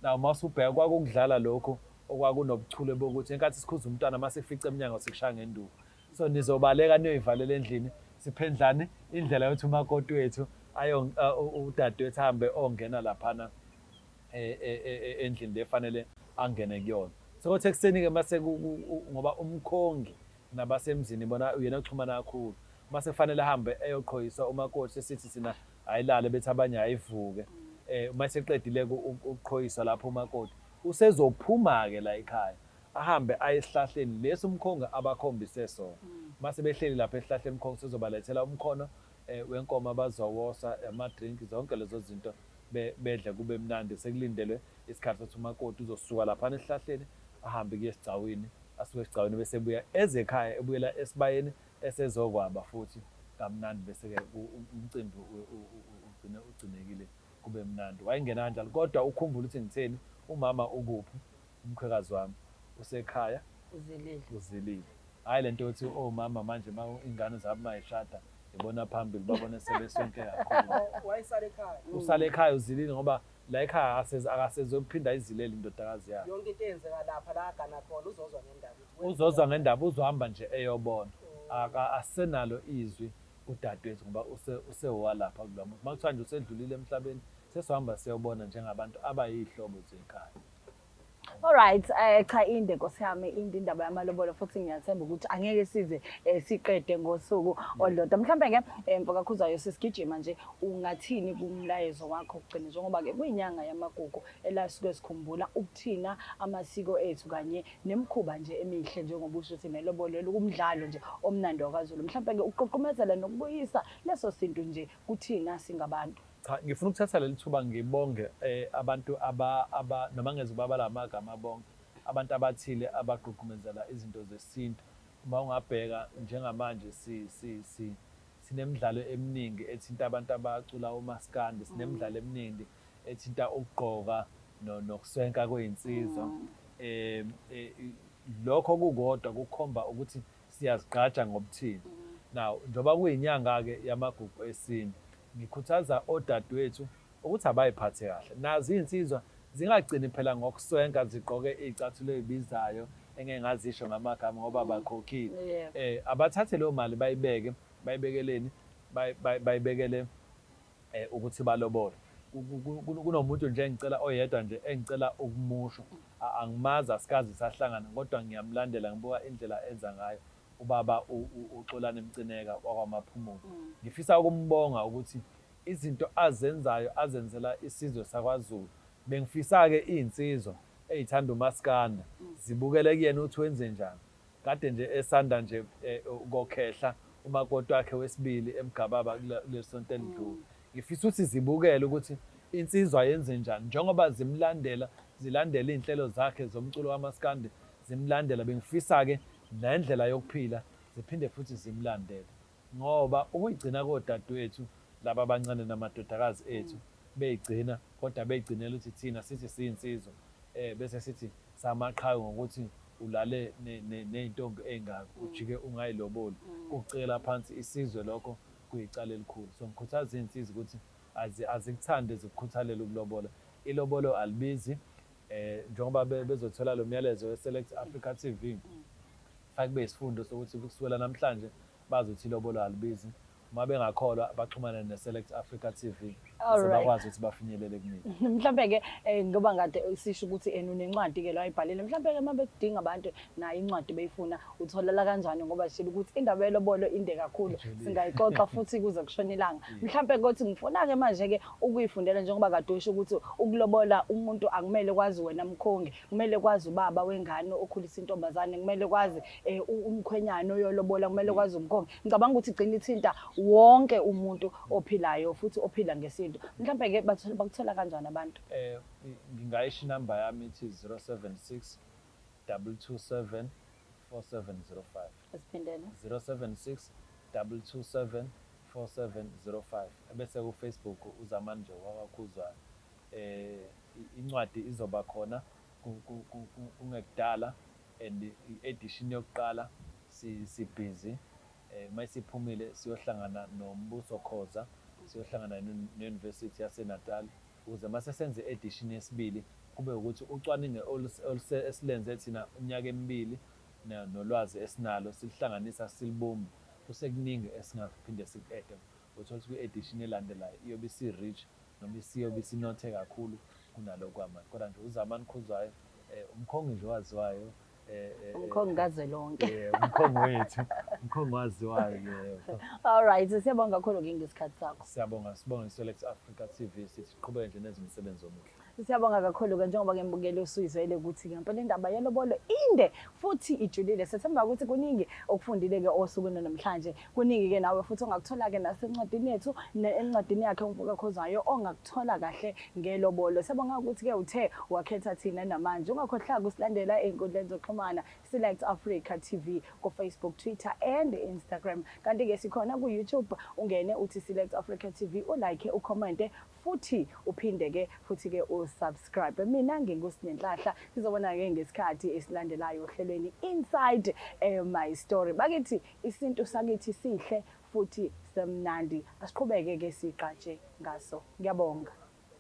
Now uma usubheka kwakukudlala lokhu okwakunobuchule bokuthi ngenkathi sikhuza umntwana uma sifica emnyango sikushaya ngenduku. So nizobaleka niyoyivalela endlini siphendlani indlela yokuthi umakoti wethu udadewethu ahambe ongena laphana endlini le fanele angene kuyona. Sekuthi ekuseni-ke mase ngoba umkhongi nabasemzini bona uyena oxhumana kakhulu. Mase kufanele ahambe eyoqhoyiswa umakoti sesithi thina ayilale bethi abanye ayivuke. Uma eseqedile ukuqhoyiswa lapho umakoti usezophuma-ke la ekhaya. Ahambe aye esihlahleni lesi umkhongi abakhombise sona. Mase behleli lapha esihlahleni umkhongi sezobalethela umkhono wenkomo abazowosa, ama-drink, zonke lezo zinto bedle kube mnandi. Sekulindelwe isikhathi sokuthi umakoti uzosuka laphana esihlahleni ahambe kuye esigcawini, asuke esigcawini bese ebuya eze ekhaya, ebuyela esibayeni esezokwaba futhi kamnandi bese-ke umcimbi ugcine ugcinekile kube mnandi. Wayengena kanjalo kodwa ukhumbule ukuthi ngitheni, umama ukuphi, umkhwekazi wami usekhaya uzilile. Uzilile. Hhayi le nto yokuthi omama manje uma ingane zabo mayishada ibona phambili babone sebesonke kakhulu. Oh, wayesala ekhaya. Usale ekhaya uzilile ngoba la ekhaya akasezophinda izilele indodakazi yakhe. Yonke into eyenzeka lapha la agana khona uzozwa ngendaba ukuthi Uzozwa ngendaba uzohamba nje eyobona. Asenalo izwi udadewethu ngoba usewalapha kulowa muntu. Uma kuthiwa nje usedlulile emhlabeni sesizohamba siyobona njengabantu abayihlobo zekhaya. Alright, cha inde Nkosi yami, inde indaba yamalobolo futhi ngiyathemba ukuthi angeke size siqede ngosuku olulodwa. Mhlambe ke mfoka Khuzwayo sisigijima nje ungathini kumlayezo wakho kugcina njengoba ke kuyinyanga yamagugu ela suke sikhumbula ukuthina amasiko ethu kanye nemikhuba nje emihle njengoba usho ukuthi nelobolo lukumdlalo nje omnandi wakwaZulu. Mhlambe ke uqoqomezela nokubuyisa leso sintu nje kuthina singabantu. Cha, ngifuna ukuthatha leli thuba ngibonge abantu aba, aba, noma ngeze ubabala amagama bonke, abantu abathile abagqugqumezela izinto zesintu. Uma ungabheka njengamanje si, si, si, sinemidlalo eminingi ethinta abantu abacula umaskandi, sinemidlalo eminingi ethinta ukugqoka no, nokuswenka kwey'nsizwa. Lokho kukodwa kukhomba ukuthi siyazigqaja ngobuthina. Now, njengoba kuyinyanga-ke yamagugu esintu, Ngikhuthaza odadewethu ukuthi abayiphathe kahle. Nazo iy'nsizwa zingagcini phela ngokuswenka zigqoke iy'cathulo ey'bizayo engeke ngazisho ngamagama ngoba abakhokhile. Abathathe leyo mali bayibeke, bayibekeleni? Bayibekele ukuthi balobole. Kunomuntu nje engicela oyedwa nje engicela ukumusho, angimazi asikaze sahlangana kodwa ngiyamlandela ngibuka indlela enza ngayo. Ubaba uXolani Mcineka wakwaMaphumulo. Ngifisa ukumbonga ukuthi izinto azenzayo azenzela isizwe sakwaZulu. Bengifisa-ke iy'nsizwa ey'thanda umaskanda zibukele kuyena ukuthi wenzenjani. Kade nje esanda nje kokhehla umakoti wakhe wesibili eMgababa kuleli sonto elidlule. Ngifisa ukuthi zibukele ukuthi insizwa yenzenjani njengoba zimlandela zilandela iy'nhlelo zakhe zomculo kamaskandi zimlandela. Bengifisa-ke nendlela yokuphila ziphinde futhi zimlandele ngoba ukuyigcina kodadewethu laba abancane namadodakazi ethu beyigcina kodwa beyigcinela ukuthi thina sithi siyinsizwa eh bese sithi samaqhawe ngokuthi ulale nezintombi ezingaka ujike ungayiloboli kucekela phansi isizwe lokho kuyicala elikhulu. So ngikhuthaza izinsizwa ukuthi azikuthande zikukhuthalele ukulobola. Ilobolo alibizi. Njengoba bezothola lo myalezo we-Select Africa TV, fake kube yisifundo sokuthi kusukela namhlanje bazi ukuthi ilobolo alibizi. Uma bengakholwa baxhumane ne-Select Africa TV ukuze bakwazi ukuthi bafinyelele kumina. Mhlampe-ke ngoba ngade sisho ukuthi ena unencwadi-ke lo ayibhalile, mhlampe-ke uma bekudinga abantu nayo incwadi beyifuna utholala kanjani ngoba sishilo ukuthi indaba yelobolo inde kakhulu singayixoxa futhi kuze kushone ilanga. Mhlampe kothi ngifuna-ke manje-ke ukuyifundela njengoba kade usho ukuthi ukulobola umuntu akumele kwazi wena mkhongi, kumele kwazi ubaba wengane okhulisa intombazane, kumele kwazi umkhwenyana oyolobola, kumele kwazi umkhongi. Ngicabanga ukuthi igcina ithinta wonke umuntu ophilayo futhi ophila ngesintu. Mhlampe-ke bakuthola kanjani abantu? Ngingayisho inamba yami ithi 076 227 4705. Asiphindele. 076 227 4705 ebese ku Facebook uZamani nje wakwaKhuzwayo. Incwadi izoba khona kungekudala and i-edition yokuqala si busy uma isiphumile siyohlangana noMbuso Khoza, siyohlangana ne-University yaseNatal ukuze uma sesenza i-edition yesibili kube ukuthi ucwaningo esilenze thina iminyaka emibili nolwazi esinalo silihlanganisa silibumbe kusekuningi esingaphinde siku-ede. Uthola ukuthi kwi-edition elandelayo iyobe isi-rich noma isiyobe isinothe kakhulu kunalokhu kwamanje. Kodwa nje uZamani Khuzwayo umkhongi nje owaziwayo. Umkhongi kazwelonke. Umkhongi wethu, umkhongi waziwayo yebo. All right, siyabonga kakhulu-ke ngesikhathi sakho. Siyabonga, sibonge Select Africa TV sithi qhubeke nje nenze umsebenzi omuhle. Siyabonga kakhulu-ke njengoba ke mbukeli usuyizwele ukuthi ngempela indaba yelobolo inde futhi ijulile. Sethemba ukuthi kuningi okufundile-ke osukwini namhlanje. Kuningi-ke nawe futhi ongakuthola-ke nasencwadini yethu encwadini yakhe umfoka Khuzwayo ongakuthola kahle ngelobolo. Siyabonga ukuthi-ke uthe wakhetha thina namanje. Ungakhohlwa ukusilandela ey'nkundleni zokuxhumana Select Africa TV ku-Facebook, Twitter and Instagram. Kanti-ke sikhona ku-YouTube, ungene uthi Select Africa TV, ulike, ukhomente futhi uphinde-ke futhi-ke usubscribe. Mina nginguSinenhlahla, sizobona-ke ngesikhathi esilandelayo ohlelweni Inside My Story. Bakithi isintu sakithi sihle futhi semnandi, asiqhubeke-ke siqatshe ngaso. Ngiyabonga.